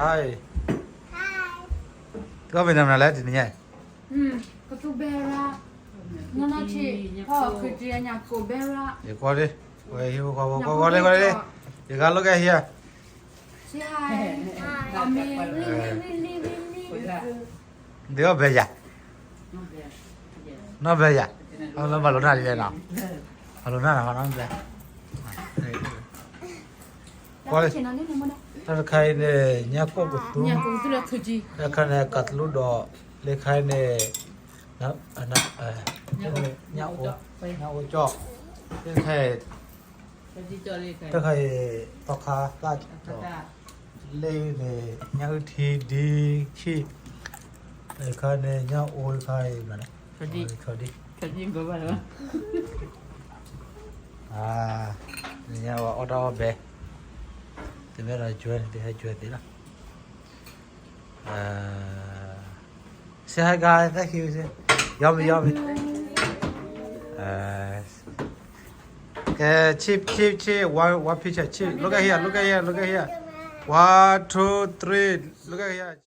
Hi. သုကီၢ်ဖဲန့ၣ်မနုၤလဲၣ် တနံၤညါ ကသူဘဲရၣ်, နီၢ်နီၢ်ဆံး, ဖီၣ်ခုတံ ညၣ်ကိၣ်ဘဲရၣ်, ယကွၢ်လံ, ဝဲဟံၣ်ဖိဃီဖိ ကွၢ်ကွၢ်လံ ကွၢ်လံ, ယဂၤ look at here, အမ့ၢ် ဒ်အီၣ်ဘဲယၤ, နီၢ်ဘဲယၤ, အလၢဘၣ်လိာ်နၢ်လံလဲၣ်နီၤ, ဘၣ်လိာ်နၢ်နီၤ နီၢ်ဘဲ ကွၢ်လံ, တၢ်တခါအံၤန့ၣ် ညၣ်ကိၣ်ကသူ, တၢ်တခါန့ၣ် ကးတလူဒီး, လၢခါအံၤန့ၣ် ညၣ်အိ, ညၣ်အိကၠီၣ်, လၢခါအံၤ တၢ်တခါအံၤ သီခါသၣ်ဒီး, လၢန့ၣ် ညၣ်အုၣ်ထံဒ်ဆံၣ်, တခါန့ၣ် ညၣ်အိတခါအံၤမနုၤလဲၣ်, ဆီဒံၣ်, ဆီဒံၣ်, ညၣ်အိအီၣ်တၢ်အီၣ်ဘဲ, တမ့ၢ်ဒီး ယွဲန့ၣ် တဟဲယွဲသ့လီၤ. Uh, say hi, guys. Thank you. Yummy, yummy. Uh, okay, cheap, cheap, cheap. One, one picture, cheap. Look at here, look at here, look at here. One, two, three. Look at here.